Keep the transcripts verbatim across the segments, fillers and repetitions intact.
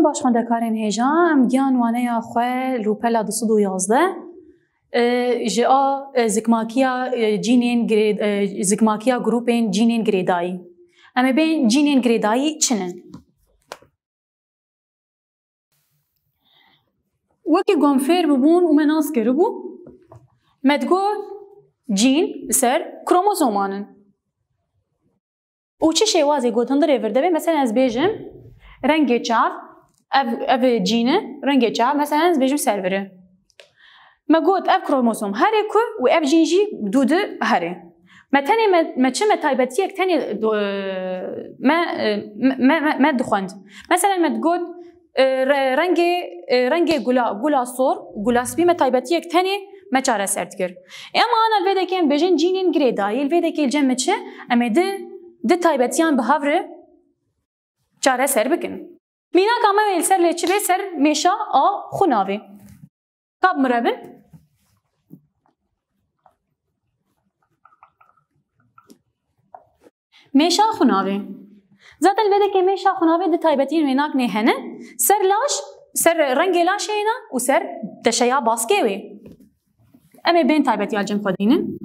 Baş xwendekarên hêja, em giyan waneya xwe li rûpela du sed û yazdeh, e, ji a, e, zikmakiya, e, cînên girê-, e, zikmakiya grûpên cînên girêdayî. Em ê bên cînên girêdayî çi ne? Wekî ku em fêr bibûn û me nas kiribû, me digot cîn li ser kromozoman in. Û çi şêwazê got hundirê vir de be, mesela ez bêjim, rengê çav, ev, ev cîn e, rengê çav, mesela ez bêjim ser vir e. Me got ev kromozom here ku û ev cîn jî dû di here. Me tenê me, me çi me taybetiyek tenê, e, me, e, me, me, me, me dixwend. Mesela me digot, e, re-, rengê, e, rengê gula, gula sor, gula spî me taybetiyek tenê me çareser dikir. Ema ana li vê dekê em bêjin cînên girêdayî, li vê dekê li cem me çi? Em ê di, di taybetiyan bi hev re çareser bikin. Mînaka me wê li ser lê çi bê ser mêşa a xunavê. Ka bi min re bin. Mêşa xunavê. Zaten vê dekê mêşa xunavê di taybetiyên wê naknê hene. Ser laş, ser rengê laşê yê na û ser teşeya baskê wê. Em ê bên taybetiya cem xwe dînin.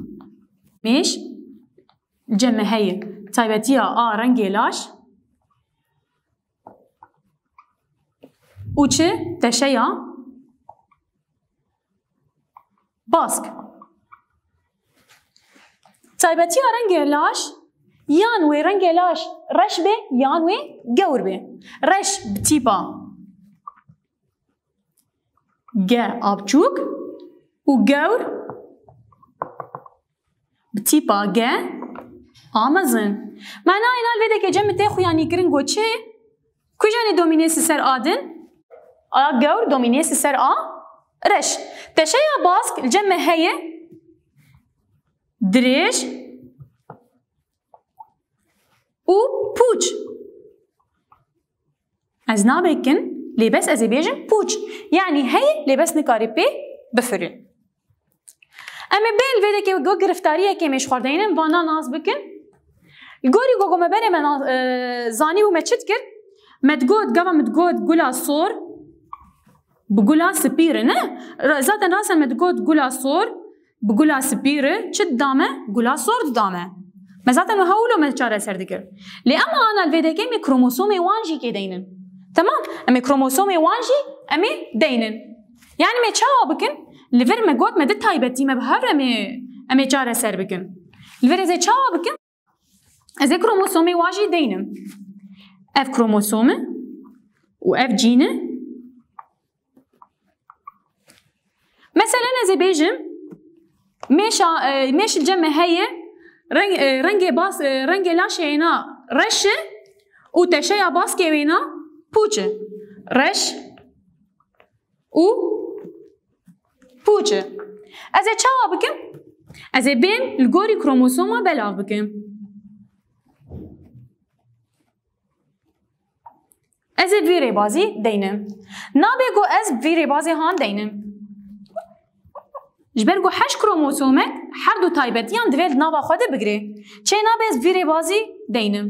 Mêş, cem me heye. Taybetiya a rengê laş. Û çi? Teşeya bask. Taybetiya rengê laş, yan wê rengê laş reş be, yan wê gewr be. Reş bi tîpa G a biçûk û gewr bi tîpa G a mezin. Manayê na li vê dekê cem min tê xuyanîkirin got çi? Ku janê domînês li ser a din? A gewr domînês li ser a reş. Teşeya bask li cem me heye dirêj û pûç. Ez nabêkin, lê bes ez ê bêjim pûç. Yanî heye, lê bes nikarî pê bifirî. Em ê bên vê dekê got giriftariyekê mêşxwerdeynin, vana nas bikin. Li gorî gogo me berê me na-, e, zanî û me çi dikir? Me digot, gava me digot gula sor, bi gula spî re, ne? Ra-, zaten rasen me digot gula sor, bi gula spî re çi dida me? Gula sor dida me. Me zaten me hewlo me çareser dikir. Lê ema ana li vê dekê em ê kromosomê wan jî kê deynin. Temam? Em ê kromosomê wan jî em ê deynin. Yani me çawa bikin? Li vir me got me di taybetî me bi hev re em ê, em ê çareser bikin. Li vir ez ê çawa bikim? Ez ê kromosomê wan jî deynim. Ev kromosom e û ev cîn e. Meselen ez ê bêjim, mêşa, e, mêş li cem me heye, reng-, e, rengê bas-, e, rengê laşê wêna reş e û teşeya baskê wêna pûç e. Reş û pûç e. Ez ê çawa bikim? Ez ê bên li gorî kromosoma belav bikim. Ez ê vî rêbazî deynim. Nabe ku ez vî rêbazê han deynim. Ji ber ku heşt kromosomek her du taybetiyan divê di nava xwe de bigire. Çê nabe ez vî rêbazî deynim.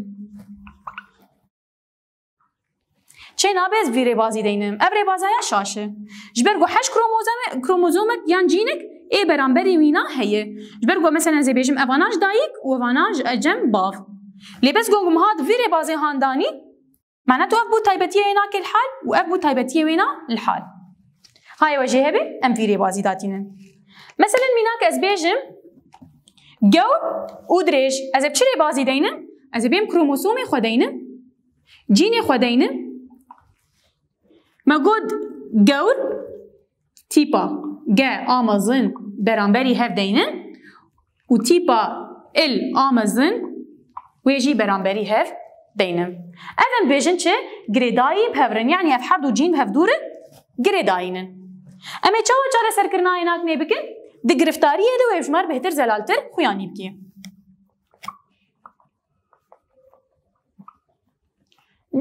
Çê nabe ez vî rêbazî deynim. Ev rêbazaya şaş e. Ji ber ku heşt kromozome-, kromozomek yan cînek ê beramberî wîna heye. Ji ber ku mesela ez ê bêjim evana ji dayik û evana ji cem bav. Lê bes ku em hat vî rêbazê handanî, mana tu ev bû taybetiyê wêna kê li hal û ev bû taybetiyê wêna li hal. Hayê we jê hebe em vî rêbazî datînin. Meselen mînak ez bêjim gewr û dirêj. Ez ê bi çi rêbazî deynim? Ez ê bêm kromosomê xwe deynim. Cînê xwe deynim. Me got gewr tîpa G a mezin beramberî hev deynin û tîpa il a mezin wê jî beramberî hev deynin. Ev em bêjin çi? Girêdayî bi hev re in. Yanî ev her du cîn bi hev dû re girêdayî nin. Em ê çawa çareserkirina wê naknê bikin? Di giriftariyê de wê ji me re bêhtir zelaltir xuyanî bikî.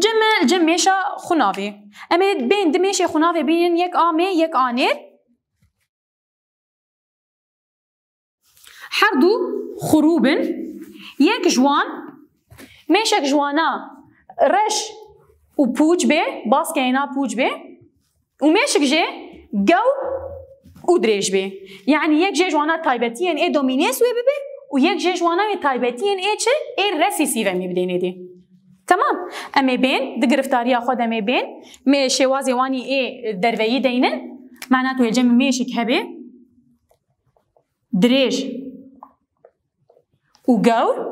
Cem, cem mêşa xunavê. Em ê bên di mêşê xunavê bînin yek a mê, yek a nêr. Her du xurûb in. Yek ji wan, mêşek ji wana reş û pûç bê, baskeyê na pûç bê. Û mêşik jê gewr û dirêj bê. Yanî yek jê ji wana taybetiyên ê dominês wê bibe û yek jê ji wana wê taybetiyên ê çi? Ê resîsîv em ê bidênê dê. Temam. Em ê bên, di giriftariya xwe de em ê bên. Mê şêwazê wanî ê derveyî deynin. Mena tu ê cem mêşik hebê. Dirêj û gewr.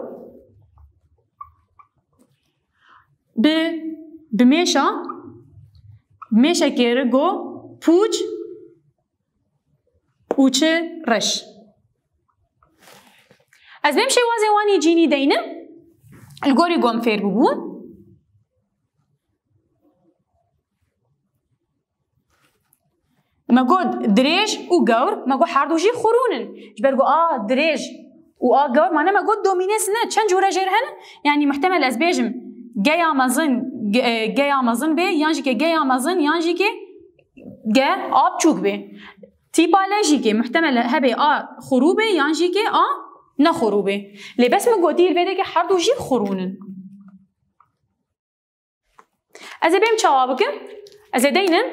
Bi, bi mêşa, mêşekê rigo pûç û çi reş. Ez bêm şêwazê wanî cînî deynim. Li gorî gom fêr bibûn. Me got dirêj û gewr, me got her du jî xurûn in. Ji ber ku a dirêj û a gewr, mane me got domînês ne, çend cûre jêr hene? Yanî muhtemel ez bêjim geya mezin, ge-, e, geya mezin bê, yan jî ke geya mezin, yan jî ke ge a biçûk bê. Tîpa le jî ke muhtemel hebê a xurû bê, yan jî ke a ne xurû bê. Lê bes min gotî li vê de ke her du jî xurûn in. Ez ê bêm çawa bikim? Ez ê deynim.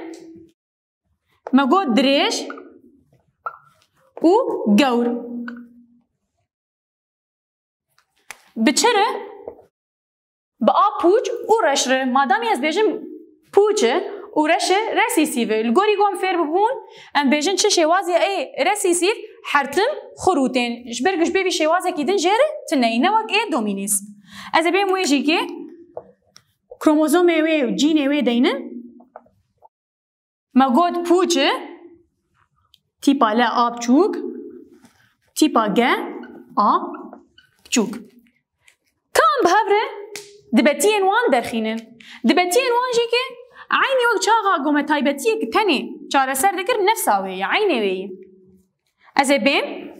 Me got dirêj û gewr. Bi çi re? Bi a pûç û reş re. Madamî ez bêjim pûç e û reş e, resîsîv e. Li gorî gom fêr bibûn, em bêjin çi şêwazê ê resîsîv her tim xurûtên. Ji ber ku ji bê vî şêwazekî din jê re tune ye, ne wek ê domînîs. Ez ê bêm wê jî kê. Kromozomê wê û cînê wê deynin. Me got pûç e, tîpa le a biçûk, tîpa ge a biçûk. Tam bi hev re dibetiyên wan derxînin. Dibetiyên wan jî ke eynî wek çaxa gome taybetiyek tenê çareser dikir nefsa wê ye, eynê wê ye. Ez ê bêm,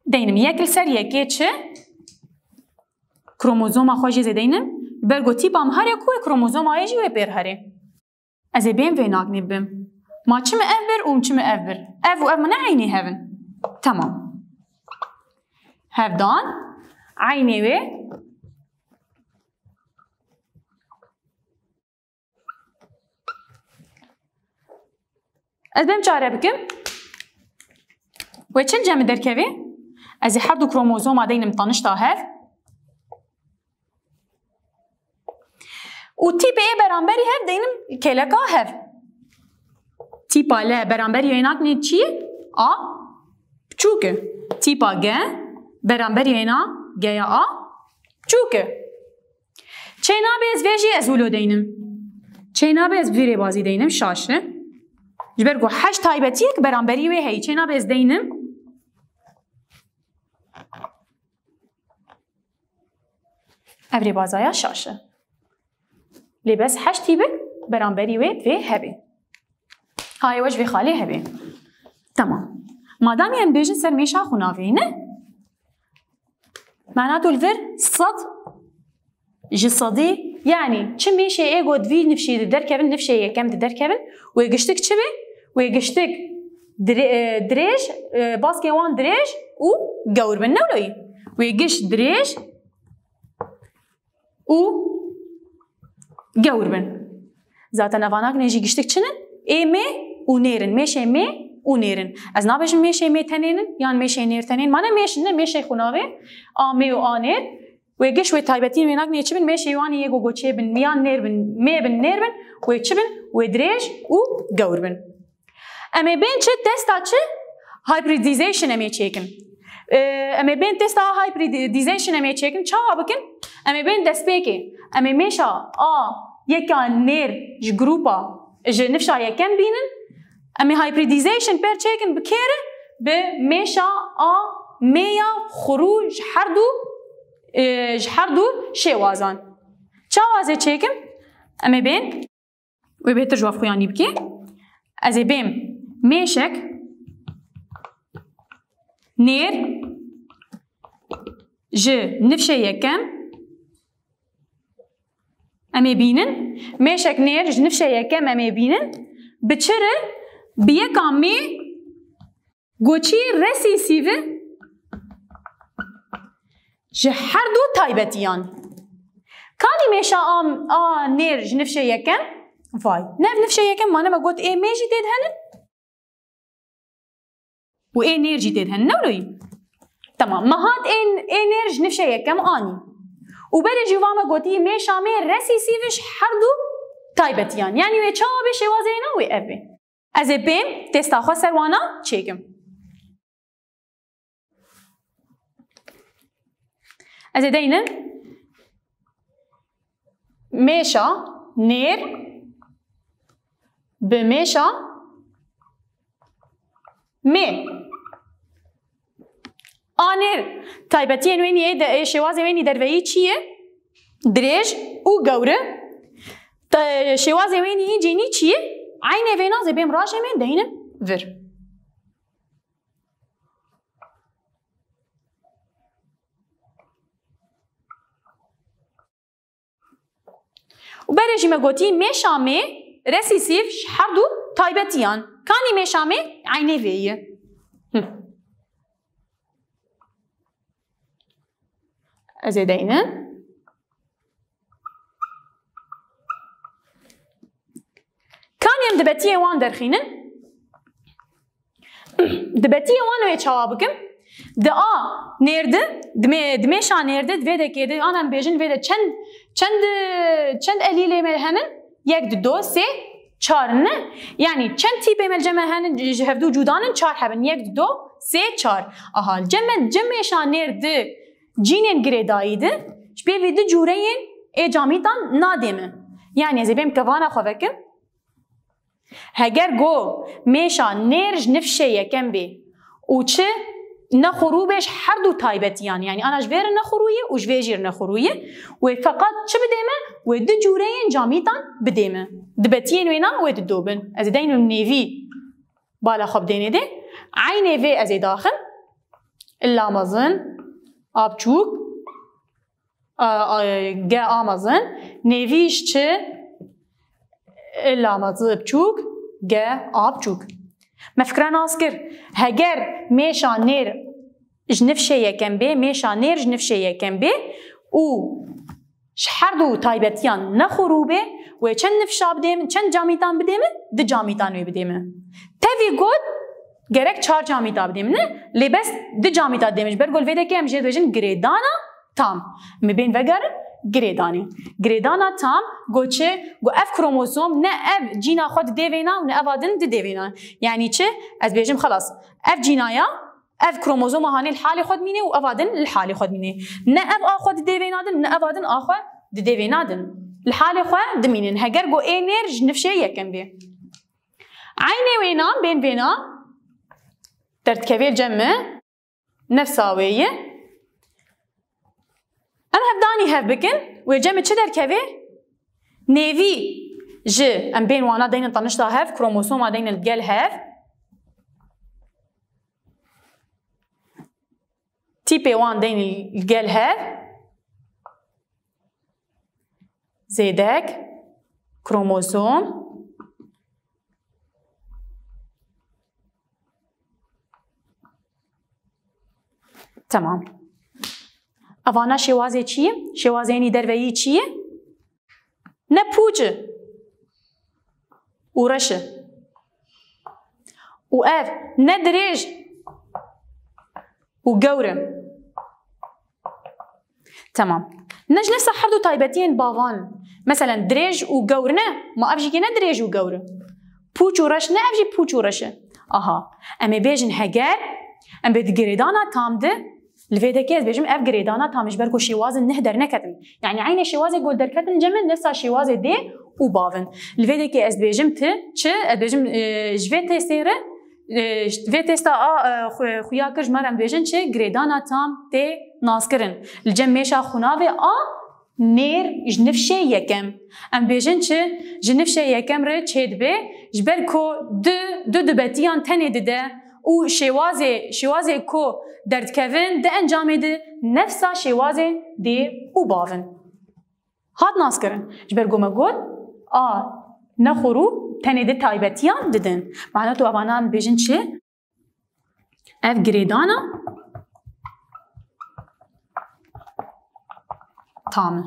deynim yek li ser yekê çi? Kromozoma xwe jê zêdeynim, ber ku tîpa min here ku wê kromozoma wê jî wê pêr herê. Ez ê bêm vê naknê bim. Ma çi min ev bir û çi min ev bir? Ev û ev min ne eynê hev in? Temam. Hevdan eynê wê. Ez bêm çare bikim. Wê çi li cem min derkevê? Ez ê her du kromozoma deynim tanişta hev. Û tîpê ê beramberî hev deynim kêleka hev. Tîpa le beramberî wê naknê çi? A biçûk e. Tîpa ge beramberî wê na geya a biçûk e. Çênabê ez vê jî ez wilo deynim. Çênabê ez vî rêbazî deynim şaş e. Ji ber ku heşt taybetiyek beramberî wê heyî. Çênabê ez deynim. Ev rêbazaya şaş e. Lê bes heştî bi beramberî wê divê hebê. Hayê we ji vê xalê hebê. Tamam. Madamî em bêjin ser mêşa xwe navê ne? Mana tu li vir sed ji sedî, yanî çi mêşê ê got vî nifşî di derkevin, nifşê yekem di derkevin, wê giştik çi be? Wê giştik dire-, e, dirêj, e, baskê wan dirêj û gewr bin. Ne wilo yî? Wê giş dirêj û gewr bin. Zaten evanak ne jî giştik çi ne? Ê mê û nêr in. Mêşê mê û nêr in. Ez nabêjim mêşê mê tenê nin yan mêşê nêr tenê nin. Mane mêş ne, mêşê xwe navê. A mê û a nêr. Wê giş wê taybetiyên wê naknê çi bin? Mêşê wan yê gogoçê bin, yan nêr bin, mê bin, nêr bin. Wê çi bin? Wê dirêj û gewr bin. Em ê bên çi? Testa çi? Hybridization em ê çêkin. Ee, em ê bên testa hybridization em ê çêkin. Çawa bikin? Em ê bên destpêkê. Em ê mêşa a yeka nêr ji grupa, ji nifşa yekem bînin. Em ê hybridization pêr çêkin bi kê re? Bi mêşa a mê ya xurû ji her du, e, ji her du şêwazan. Çawa ez ê çêkim? Em ê bên. Wê bêhtir ji we xuyanî bikê. Ez ê bêm mêşek nêr ji nifşê yekem em ê bînin. Mêşek nêr ji nifşê yekem em ê bînin. Bi çi re? Bi yeka mê goçî resîsîv e ji her du taybetiyan. Kanî mêşa a, a nêr ji nifşê yekem? Vay. Nev nifşê yekem mane me got ê mê jî tê de henin. Û ê nêr jî tê de henin. Ne wilo? Tamam. Me hat ê, ê nêr ji nifşê yekem anî. Û berê jî va me gotî mêşa mê resî sîv ji her du taybetiyan. Yanî wê çawa bê şêwazê wê na wê ev bê. Ez ê bêm testa xwe ser wana çêkim. Ez ê deynim mêşa nêr bi mêşa mê. A nêr taybetiyên wênî ê de, ê şêwazê wênî derveyî çi ye? Dirêj û gewr e. Te-, şêwazê wênî yî cênî çi ye? Eynê vêna zê bêm rajê me deynim vir. Û berê jî me gotî mêşa mê resî sîv ji her du taybetiyan. Kanî mêşa mê eynê vê ye. Hı. Ez ê deynim. Kanî em dibetiyê wan derxînin. Dibetiyê wan wê çawa bikim? Di a nêrdi, di mê-, di mêşa nêrdi, di vê dekê de, an em bêjin vê de çend, çend, çend elîlê me henin? Yek, di, do, sê, çar ne? Yanî çend tîpê me li cem me henin, ji hevdu cudan in, çar hebin. Yek, di, do, sê, çar. Aha, li cem me, cem mêşa nêrdi, cînên girêdayî di, ji pê vî du cûreyên ê camîtan nadê me. Yanî ez ê bêm kevana xwe vekim. Heger go mêşa nêr ji nifşê yekem bê û çi nexurû bê ji her du taybetiyan, yanî ana ji vê re nexurû ye û ji vê jî re nexurû ye, wê feqat çi bidê me? Wê du cûreyên camîtan bidê me. Dibetiyên wêna wê dido bin. Ez ê deynim nêvî bala xwe bidênê dê. Eynê vê ez ê daxim. Illa mezin, a biçûk. A, a, G a mezin, nêvî ji çi? Illa mezin biçûk, G a biçûk. Me fikra nas kir. Heger mêşa nêr ji nifşê yekem bê, mêşa nêr ji nifşê yekem bê û ji her du taybetiyan nexurû bê, wê çend nifşa bidê min, çend camîtan bidê min? Du camîtan wê bidê min. Tevî got, gerek çar camîta bidê min, ne? Lê bes du camîta didê min. Ji ber ku li vê dekê em jê dibêjin girêdana tam. Em ê bên vegerin girêdanê. Girêdana tam, go çi? Go ev kromosom ne ev cîna xwe didê vêna û ne eva din didê vêna. Yanî çi? Ez bêjim xelas. Ev cîna ya, ev kromozoma hanê li halê xwe dimîne û eva din li halê xwe dimîne. Ne ev a xwe didê vêna din, ne eva din a xwe didê vêna din. Li halê xwe dimînin. Heger go ê nêr ji nifşê yekem bê. Eynê wêna, bên vêna, derdikevê li cem me, nefsa wê ye. Em hevdanî hev bikin, wê cem me çi derkevê? Nêvî ji, em bên wana deynin tanişta hev, kromosoma deynin li gel hev. Tîpê wan deynin li gel hev. Zêdek, kromozom. Temam. Evana şêwazê çi ye? Şêwazê yenî derveyî çi ye? Ne pûç e û reş e. Û ev ne dirêj û gewr e. Temam. Ne ji nefsa her du taybetiyên bavan. Meselen, dirêj û gewr ne, ma ev jî ne dirêj û gewr e. Pûç û reş ne, ev jî pûç û reş e. Aha. Em ê bêjin heger, em bê di girêdana tam de, li vê dekê ez bêjim ev girêdana tam e, ji ber ku şêwazên neh derneketin. Yanî eynê şêwazê ku derketin cem e, nefsa şêwazê dê û bav in. Li vê dekê ez dibêjim ti çi? Ez dibêjim, e, ji vê testê re, e, ji vê testa a, e, xu-, xuya kir ji me re em dibêjin çi? Girêdana tam tê naskirin. Li cem mêşa xunavê a nêr ji nifşê yekem. Em dibêjin çi? Ji nifşê yekem re çêdibe, ji ber ku du, du dubetiyan tenê dide û şêwazê, şêwazê ku derdikevin di encamê de nefsa şêwazê dê û bav in. Hat naskirin. Ji ber ku me got, a nexurû tenê di taybetiyan didin. Mana tu evana em bêjin çi? Ev girêdana tam e.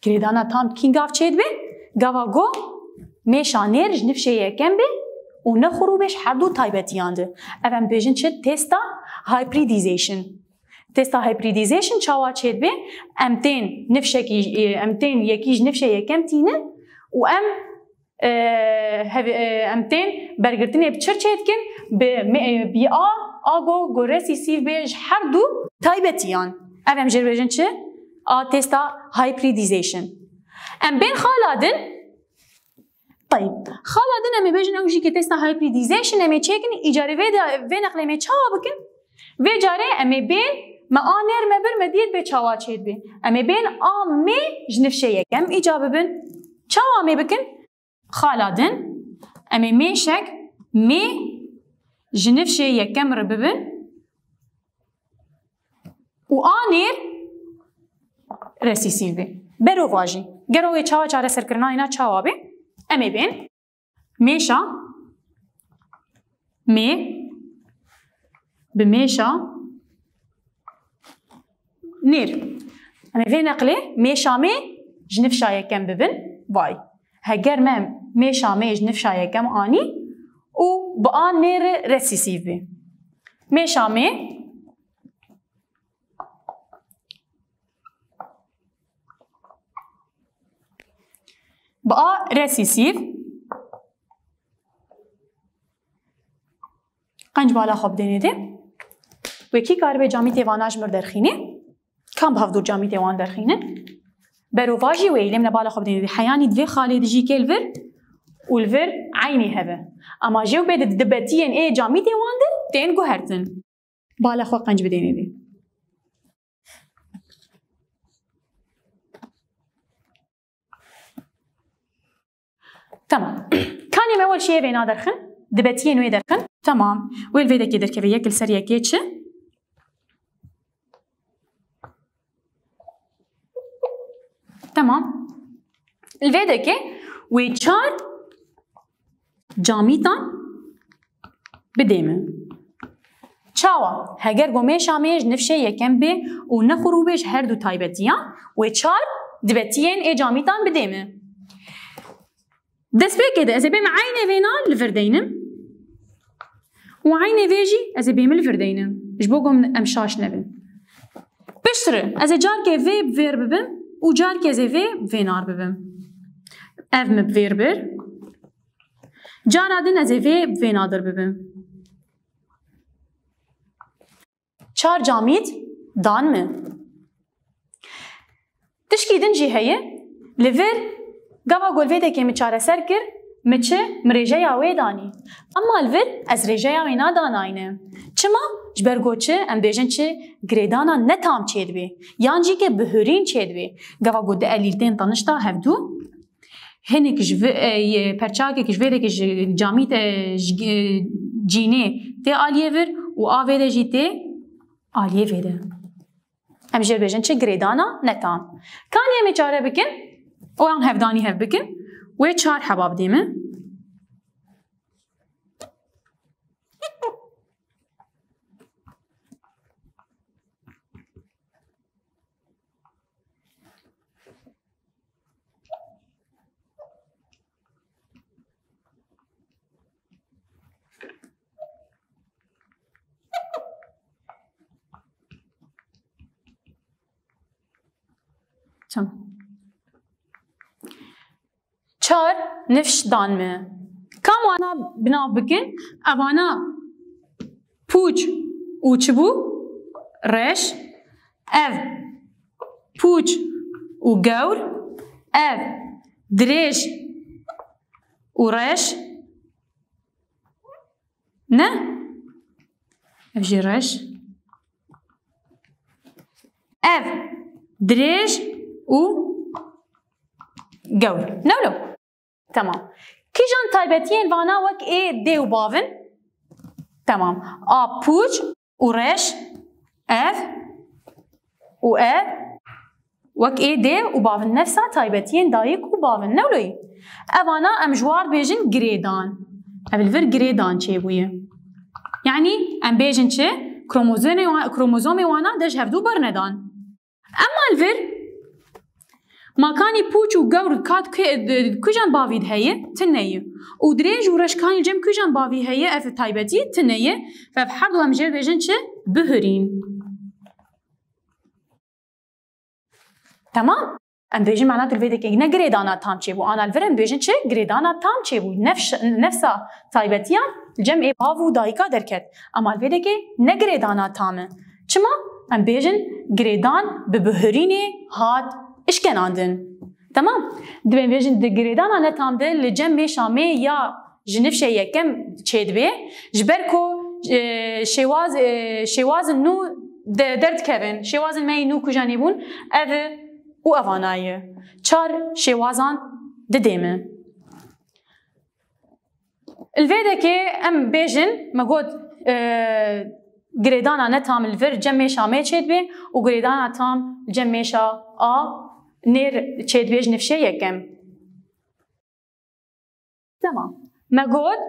Girêdana tam kî gav çêdibe? Gava ku mêşa nêr ji nifşê yekem be û ne xurûbê ji her du taybetiyan de. Ev em bêjin çi? Testa hybridization. Testa hybridization çawa çêdibe? Em tên nifşekî, em tên yekî ji nifşê yekem tînin û em e, hev-, e, em tên bergirtinê bi çi çêdikin? Bi me-, e, bi A, A go, go resîsîv bê ji her du taybetiyan. Ev em jê dibêjin çi? A testa hybridization. Em bên xala din. Tayib. Xala din em ê bêjin ew jî ke testa hybridization em ê çêkin, îcarê vê de, vê neqlê em ê çawa bikin? Vê carê em ê bên, me A nêr me bir, me dît bê çawa çêdibe. Em ê bên A mê ji nifşê yekem îca bibin. Çawa em ê bikin? Xala din, em ê mêşek mê ji nifşê yekem re bibin û A nêr resîsîv be. Berovajî. Gero wê çawa çareserkirina îna çawa be? Em ê bên. Mêşa mê bi mêşa nêr. Em ê vê neqlê mêşa mê ji nifşa yekem bibin. Vay. Heger me mêşa mê ji nifşa yekem anî û bi A nêr resîsîv bî. Mêşa mê bi A resîsîv. Qenc bala xwe bidênê dê. Wê kî karibe camîtê vana ji mir derxînê? Kam bi hevdû camîtê wan derxînin? Berovajî wê, lê min e bala xwe bidênê dê. Heyanî di vê xalê dijî kê li vir û li vir eynî heve. Ama jê û bê di, di betiyên ê camîtê wan de tên guhertin. Bala xwe qenc bidênê dê. Tamam. Kanê me wel şiyê vêna derxin, di betiyên wê derxin. Tamam. Wel vê dekê derkeve yek li ser yekê çi? Tamam. Li vê dekê wê çar camîtan bidê min. Çawa? Heger go mêşa mê ji nifşê yekem bê û ne xurûbê ji her du taybetiyan, wê çar di betiyên ê camîtan bidê min. Destpêkê de ez ê bêm eynê vêna li vir deynim. Û eynê vê jî ez ê bêm li vir deynim. Ji bo ku em şaş nebin. Piştre ez ê carkê vê bi vêr bibim û carkê ez ê vê bi vênar bibim. Ev min bi vêr bir. Cara din ez ê vê bi vênadir bibim. Çar camît dan min. Tişkî din jî heye. Li vir gava ku li vê dekê min çareser kir, min çi, min rêjeya wê danî. Ema li vir ez rêjeya wê nadanayne. Çima? Ji ber ku çi, em bêjin çi, girêdana netam çêdibê. Yan jî ke bihurîn çêdibê. Gava ku di elîltên tanişta hevdû, hinek ji vi-, e, ye, perçakek ji vê dekê ji camît, e, ji, e, cînê tê aliyê vir û a vê de jî tê aliyê vê de. Em jê bêjin çi, girêdana netam. Kanî em ê çare bikin, û yan hevdanî hev bikin. Wê çar heba bidê min. Tamam. Çar nifş dan me. Kam wana bi nav bikin? Evana pûç û çi bû? Reş. Ev pûç û gewr. Ev dirêj û reş. Ne? Ev jî reş. Ev dirêj û gewr. Ne wilo? Tamam. Kîjan taybetiyên vana wek ê dê û bav in? Tamam. A pûç û reş. Ev û ev. Wek ê dê û bav in, nefsa taybetiyên dayik û bav in, ne wilo yî? Evana em ji war bêjin girêdan. Ev li vir girêdan çêbûye. Yanî em bêjin çi? Kromozomê wa-, kromozomê wana de ji hevdû bernedan. Ema li vir Makanî pûç û gewr kat ku-, kujan bavî de heye? Tune ye. Û dirêj û reşkanî cem kujan bavî heye? Ev taybetî tune ye. Ve ev her du em jê bêjin çi? Bihurîn. Tamam. Em bêjin mena tu li vê dekê ne girêdana tam çêbû. Ana li vir em bêjin çi? Girêdana tam çêbû. Nefş-, nefsa taybetiyan li cem ê bav û dayika derket. Ama li vê dekê ne girêdana tam e. Çima? Em bêjin girêdan bi bihurînê hat işkenandin. Tamam. Dibê bêjin di girêdana netam de li cem mêşa mê ya ji nifşê yekem çêdibe. Ji ber ku, e, şêwaz, e, şêwazin nû de-, derdikevin. Şêwazin me yî nû kujanî bûn. Ev û evana ye. Çar şêwazan didê me. Li vê dekê em bêjin, me got, e, girêdana netam li vir cem mêşa mê çêdibe û girêdana tam cem mêşa a nêr çêdibe ji nifşê yekem. Tamam. Me got,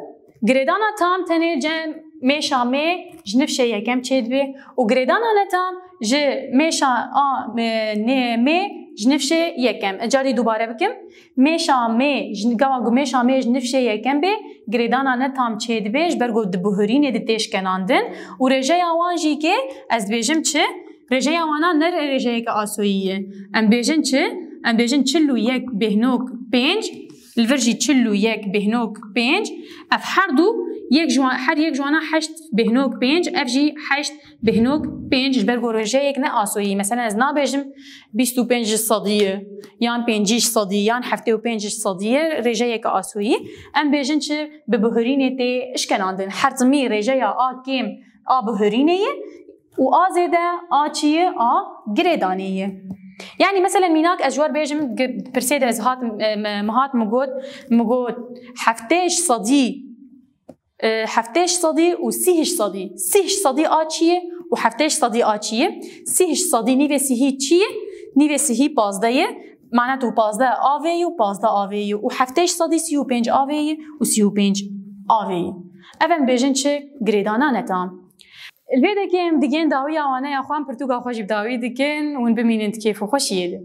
girêdana tam tenê cem mêşa mê ji nifşê yekem çêdibe û girêdana netam ji mêşa a, e, nê mê ji nifşê yekem. Ez carî dubare bikim. Mêşa mê, ji, gava ku mêşa mê ji nifşê yekem bê, girêdana netam çêdibe, ji ber ku di bihurînê de tê şkenandin û rêjeya wan jî ke ez dibêjim çi? Rêjeya wana ne rêjeyeke asoyî ye. Em bêjin çi? Em bêjin çil û yek bêhnok pênc, li vir jî çil û yek bêhnok pênc. Ev her du, yek ji wan, her yek ji wana heşt bêhnok pênc, ev jî heşt bêhnok pênc, ji ber ku rêjeyek ne asoyî. Mesela ez nabêjim bîst û pênc ji sedî ye, yan pêncî ji sedî, yan heftê û pênc ji sedî ye, rêjeyeke asoyî. Em bêjin çi? Bi bihurînê tê işkenandin. Her timî rêjeya a kêm a bihurînê ye û a zêde a çi ye? A girêdanê ye. Yani mesela mînak ez ji we re bêjim, gi-, pirsê de ez hat, e, me, me hat, me got, me got heftê ji sedî, e, heftê ji sedî û sî ji sedî. Sî ji sedî a çi ye û heftê ji sedî a çi ye? Sî ji sedî nîvê sîhî çi ye? Nîvê sîhî pazdeh ye. Mana tu pazdeh a vê ye û pazdeh a vê ye û heftê ji sedî sî û pênc a vê ye û sî û pênc a vê ye. Ev em bêjin çi? Girêdana netam. Li vê dekê em digên dawiya wane ya xwe, em pirtûka xwe jî bi dawî dikin, hûn bimînin di kêf û xweşiyê de.